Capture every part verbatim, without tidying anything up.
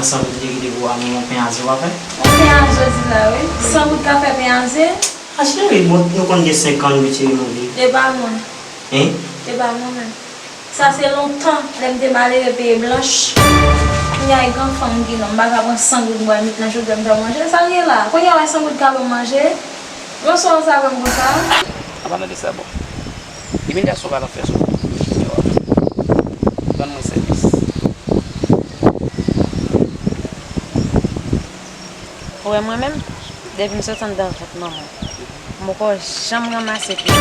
San goud li te kite pou a manman pen a ze w pa fè? Yon pen a ze w di la wi. San goud ka fè pen a ze? A cheri, bon, nou konn gen senk an nou retire nan vi. E pa mwen. Hein? E pa mwen menm. Sa se lontan, lè m te malere peye blanch. Kounye a e gran fanm ki non, m pa ka pran san goud m bay met nan chofè m fè manje. Sa l ye la? Kounye a w wè san goud ka ban m manje? Yon son sa ban m konsa? An palan de sa, bon. Depi gason pa nan fè sou yo a, rann mwen sèvis. Ou wè mwen menm, depi m sot anndan vant manman m, m poko janm ranmase pye.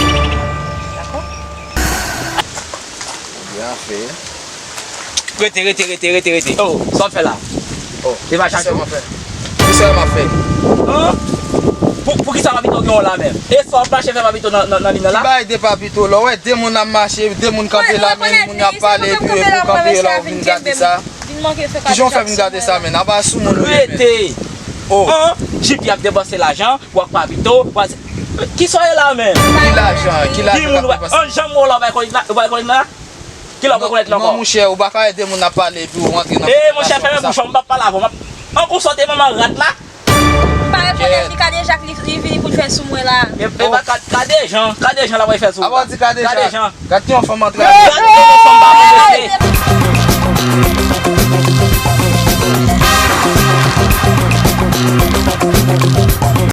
Dakò? Byen fè. Rete, rete, rete, rete, rete. Oh, sa w ap fè la? Oh, e pa chache w? Ki sa m ap fè? Ki sa m ap fè? An? Pou, pou ki sa Papito gen w la menm? E sa w ap mache fè Papito nan, nan, nan limen la? Ki bagay de Papito la? Ou wè de moun ap mache, de moun kanpe la, men moun y ap pale, epi ou kanpe la, ou vin gate sa. Kijan w fè vin gate sa, men? Apa sou moun ou ye, men? Rete! Oh. An? J P ap depanse lajan, w ak Papito, w ak, ki sa w ye la menm? Ki lajan? Ki lajan k ap depanse? An, jan m wè w la, w bay kòlèt la, w bay kòlèt la? Kilè w pran kòlèt la ankò? Non, monchè, ou pa ka ede moun ap pale epi ou rantre nan konvèsasyon konsa. E, monchè, fèmen bouch ou, m p ap pale avè w. M ap, an, ou sòti manman rat la? M pa rekonèt li, Kadejak li, li vini pou l fè sou mwen la. E, e pa Ka-, Kadejan, Kadejan l ap fè sou ou la. Apa w di Kadejak? Kadejan. Gad ki yon fanm antre avè l. Gad ki yon fanm pa pou mesye.